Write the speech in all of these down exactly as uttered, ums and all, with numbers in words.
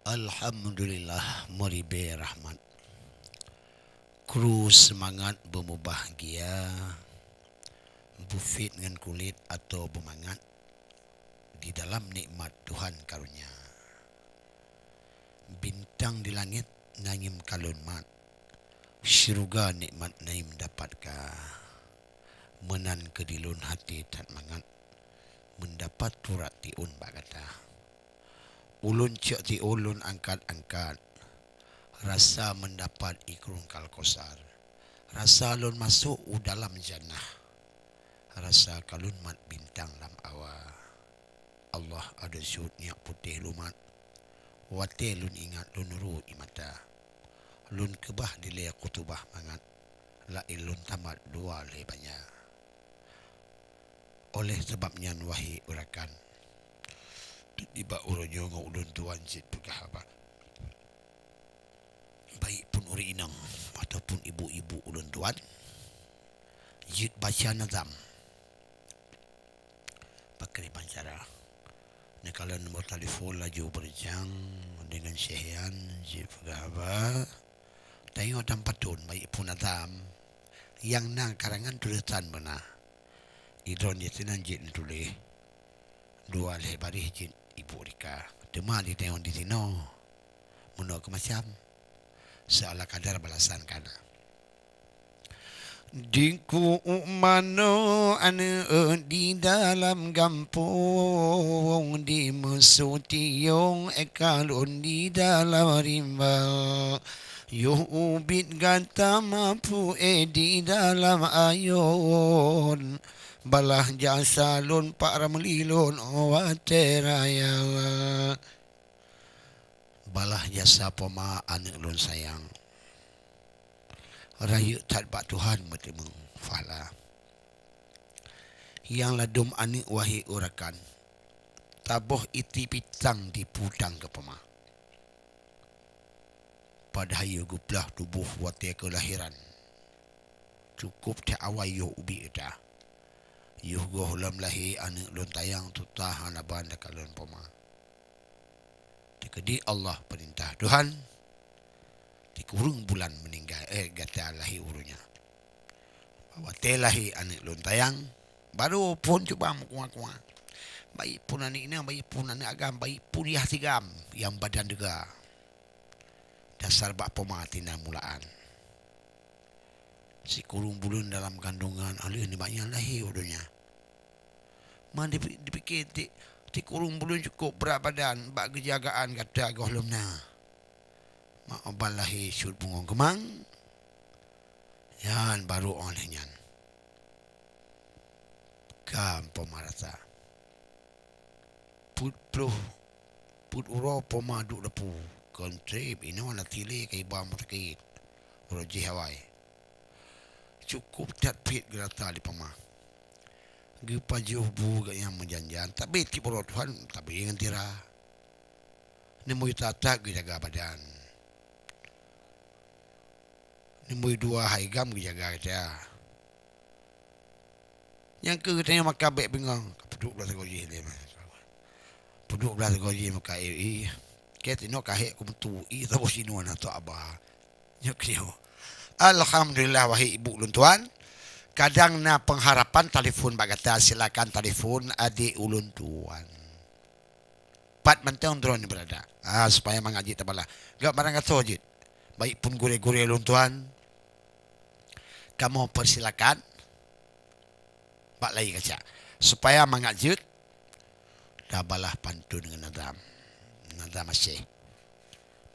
Alhamdulillah, meuribée rahmat. Kru seumangat beumubahgia, bufit ngon kulét atô beumangat di dalam nikmat Tuhan karunia. Bintang di langét nangém kalon mat, syeuruga nikmat nangém dapat ka. Meunan keu di lôn até that mangat, meundapat turak tiôn bak gata. Ulôn cok tiôn lôn angkat-angkat, rasa meundapat ikrung Kalkausar. Rasa lôn masôk u dalam jannah, rasa kalon mat bintang lam awa. Allah adoe seuôt nyak putéh lumat, watée lôn ingat lôn ru ie mata. Lôn keubah dilée khutubah mangat, laén lôn tamat dua lhée banya. Oleh sabab nyan, wahé rakan, nibak uroe nyoe ngon ulôn tuan cit peugah haba. Baik pun ureuëng inong ataupun ibu-ibu ulôn tuan, jeuet baca nazam. Pakriban cara? Neukalon nomor telepon laju beureucang deungon Syekh Yan, jeuet peugah haba. Tanyoe tam patôn, baik pun nazam nyang na karangan tulésan beuna. Idroe di sinan jeuet neutuléh dua lhée baréh jeuet ibu rika. Teuma di tanyoe di sinoe meunoe keumacam, seala kadar balasan kana. Dikuuk manoe aneuëk di dalam gampông, dimeusu tiong kalon di dalam rimba. Yoh ubit gata mapué di dalam ayôn, balah jasa lôn pak ramli lôn watée raya. Balah jasa poma aneuëk lôn sayang. Rayeuk that bak Tuhan meuteumeung pahala. Nyang ladôm aneuëk wahé rakan, taboh iti pitang diputang keu poma. Padahai yoh geuplah tuboh watée keulahiran. Cukôp that awai yoh ubit ita. Yoh goh lom lahé aneuëk lôn tayang tuta hana ban takalon poma. Teukeudi Allah peurintah Tuhan, sikureueng bulan meuninggai, eh, gata lahé uroe nyan. Watée lahé aneuëk lôn tayang, barô phon cuba meukuah-kuah. Baik pun aneuëk inong, baik pun aneuëk agam, baik pun yah sigam nyang badan deuga. Dasar bak poma tina mulaan. Sikureueng buleuen dalam kandungan, aleuh nibak nyan lahé u donya. Man dipi-, dipike ti-, sikureueng buleuen cukôp brat badan bak geujagaan gata gohlom na. Mak oban lahé sut bungong keumang, nyan barô óh lheueh nyan ka poma rasa. Peuet ploh, peuet uroe poma duek dapu, kon treb inoe na tilé ka iba meuteukét. Uroe jih awai. Cukôp that phet geurata lé poma. Geupajoh bu geuh nyang meujan-jan, tabe tiep uroe Tuhan, tabe ngon tira. Neumui that-that geujaga badan. Neumui dua hai gam geujaga gata. Nyang keu geutanyoe maka bék beungoh, ka peuduek blah sigoe jih lé. Peuduek blah sigoe jih maka, eh, eh. Keu tinoe ka hék keu meutu, eh, saboh sinoe na tok aba. Nyoe keu nyoe. Alhamdulillah, wahai ibu ulôn tuan. Kadang na pengharapan, telepon bak gata, silakan telepon adik ulôn tuan. Pat mantong droeneuh beurada. Ah, supaya mangat jeuet tabalah. Gak barang gasoe jeuet. Baik pun gurée-gurée lôn tuan, kamoe persilakan bak laie kaca. Supaya mangat jeuet, tabalah pantun ngon nazam. Nazam Aceh.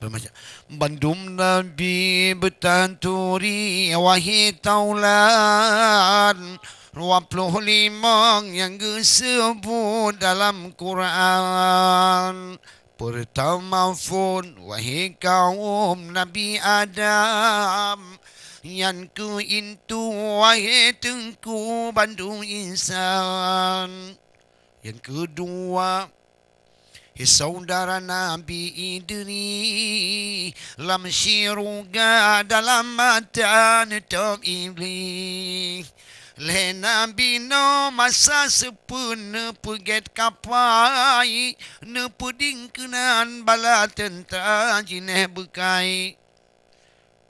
Beumacam. Bandum nabi beutaturi wahé taulan, dua ploh limong nyang geuseubut dalam Quran. Peurtama phon, wahé kawöm Nabi Adam, nyan keuh intu, wahé teungku bandum insan. Nyang keudua, Hé syedara Nabi Idris, lam syeuruga dalam mata neutôb Iblih. Lé Nabi Nuh masa seupôt neupeugét kapai, neupeuding keunan bala teuntra jinéh beukai.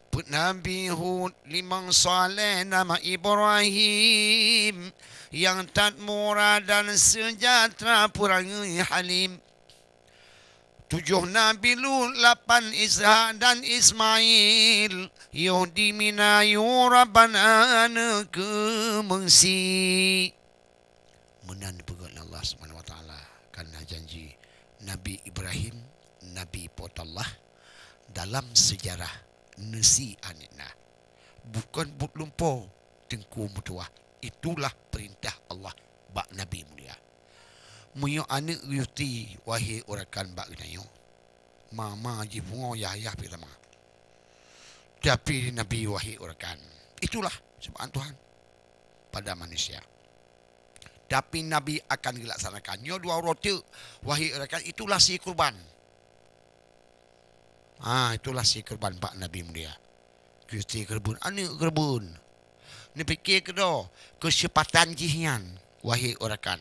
Peuet Nabi Hud, limong Saleh, nama Ibrahim, nyang that mura dan seujahteura, peurangui halim. Tujoh Nabi Lut, lapan Ishak dan Ismail, yoh di Mina yue Rabbana neukeumeusi. Meunan dipeugét lé Allah Subhanahu wa Taala, kareuna janji Nabi Ibrahim, Nabi Po teu Allah, dalam seujarah neusi aneuk na. Bukon buet lumpo, teungku meutuwah. Itulah peurintah Allah bak Nabi mulia. Meunyoe aneuk geuyue ti, wahé urakan, bak geutanyoe, ma-ma jih pungo, yah-yah pih sama. Tapi Nabi, wahé urakan, itulah cubaan Tuhan pada manusia. Tapi Nabi akan geulaksanakan. Nyoe dua uroe teuk, wahé urakan, itulah sie keureubeuen. Ha, itulah sie keureubeuen bak Nabi mulia. Geuyue ti keureubeuen, aneuk keureubeuen. Neupike keudroe keuseupatan jih nyan, wahé urakan.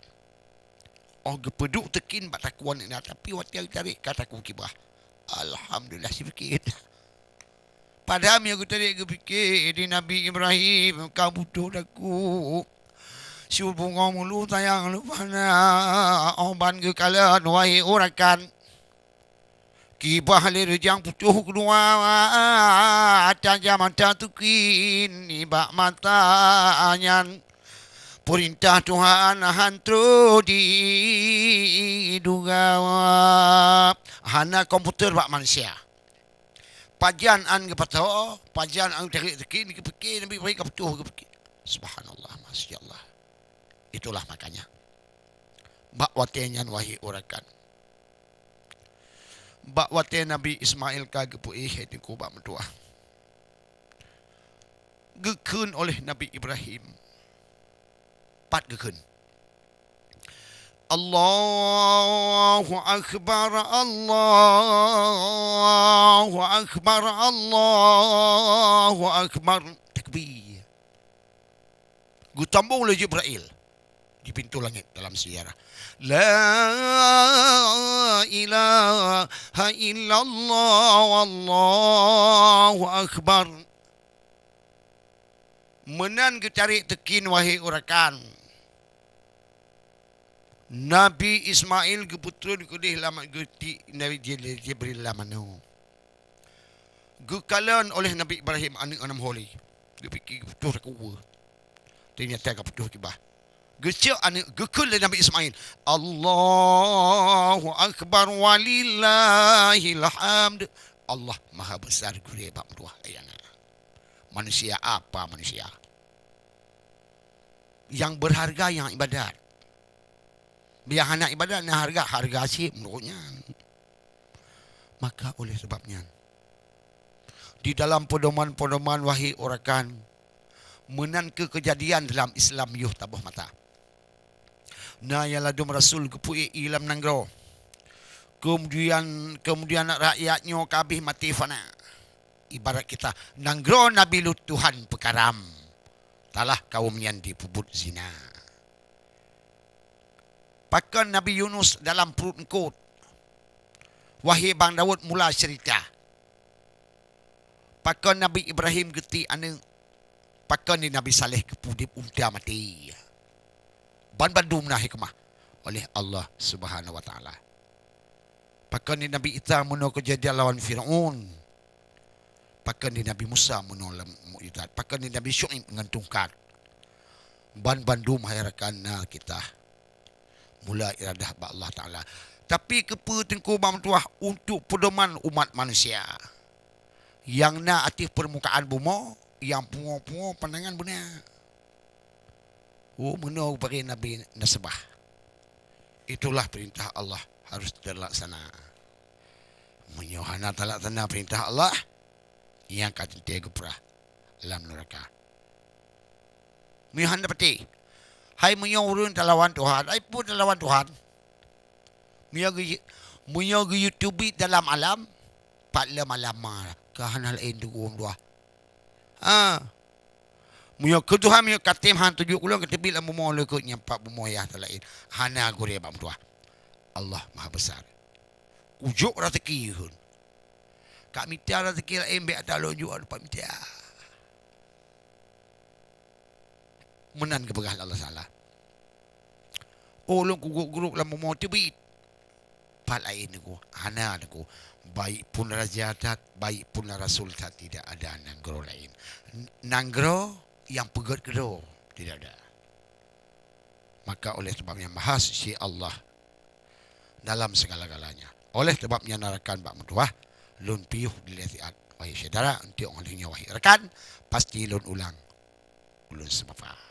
Oh, geupeuduek teukin bak takue aneuk na, tapi watée geutarek ka takue kibah. Alhamdulillah, sipike. Padahai meunyoe geutarek geupike di Nabi Ibrahim, ka butôh takue. Su pungo meulu sayang lumpah na, oh ban geukalon, wahé urakan. Kibah lé reujang putôh keudua, tajam mata teukin nibak mata nyan. Peurintah Tuhan han troh jiduga. Hana komputer bak manusia. Pajan an geupasoe, pajan an geutarek teukin, geupike Nabi Ibrahim ka putôh geupike. Subhanallah, masya Allah. Itulah makanya, bak watée nyan, wahé urakan, bak watée Nabi Ismail ka geupeuéh, hai teungku bak meutuwah, geukheun oleh Nabi Ibrahim. Pat geukheun, "Allahu Akbar, Allahu Akbar, Allahu Akbar." Takbir. Geutambong lé Jibrail di pintoe langét dalam seujarah. "La ilaha illallah, wallahu akbar." Meunan geutarek teukin, wahé urakan. Nabi Ismail geupeutreun keudeh lam geuti Nabi Jibril lam manoe. Geukalon oleh Nabi Ibrahim aneuk anam holi. Geupike geuputôh takue. Teunyata ka putôh kibah. Geucok aneuk, geukheun lé Nabi Ismail, "Allahu Akbar walillahil hamd." Allah Maha Besar, gurée bak meutuwah ayana. Manusia apa manusia? Nyang berharga nyang ibadat. Nyang hana ibadat na hareuga, hareuga cit meunurot nyan. Maka oleh sabab nyan, di dalam pedoman-pedoman, wahé urakan, meunan keuh keujadian dalam Islam yoh taboh mata. Na nyang ladum rasul geupeuék ié lam nanggroe. Keumudian, keumudian rakyat nyoe ka abéh maté fana. Ibarat kita, nanggroe Nabi Lut Tuhan peukaram, talah kawöm nyan jipeubuet zina. Pakon Nabi Yunus dalam pruet eungkot? Wahé Bang Daud, mula ceurita. Pakon Nabi Ibrahim geuti aneuk? Pakon di Nabi Saleh geupeu udeb unta maté? Ban bandum na hikmah oleh Allah Subhanahu wa Taala. Pakon di Nabi Isa meunoe keujadian lawan Firaun? Pakon di Nabi Musa meunoe lam mukjizat? Pakon di Nabi Syu'aib ngon tungkat? Ban bandum hai rakan na kita mula iradah bak Allah Taala. Tapi keupeue teungku bak meutuwah untuk peudoman umat manusia nyang na ateueh peurmukaan bumoe, nyang pungo-pungo pandangan beuna. Oh, meunoe bagi Nabi nasabah. Itulah perintah Allah harus terlaksana. Meunyoe hana talaksana perintah Allah, nyang ka teuntée geuprah lam nuraka. Meunyoe hana peuti, hai meunyoe ureuëng talawan Tuhan, hai peue talawan Tuhan? Meunyoe geu-, meunyoe geuyue teubiet dalam alam, pat lom alam ma, ka hana laén teungku bak meutuwah. Ha. Meunyoe keu Tuhan, meunyoe ka tem han tuju ulôn, ka teubiet lam bumoe lôn ikot nyang pat bumoe yah laén. Hana gurée bak meutuah. Allah Maha Besar. Kujok raseuki kheun. Ka mita raseuki laén, bék ata lôn jok, pat mita. Meunan geupeugah lé Allah Taala. Oh, lôn kugok-gok lam bumoe teubiet. Pat laén Teungku, hana Teungku. Baik pun raja that, baik pun rasul that, tidak ada nanggroe laén. N-, nanggroe nyang peugét keudroe, tidak ada. Maka oleh sebab nyan Maha Suci Allah dalam segala-galanya. Oleh sebab nyan rakan bak meutuah, lôn piôh dilée siat, wahai syedara, untuk óh lheueh nyoe, wahai rakan, pasti lôn ulang, ulôn seumapa.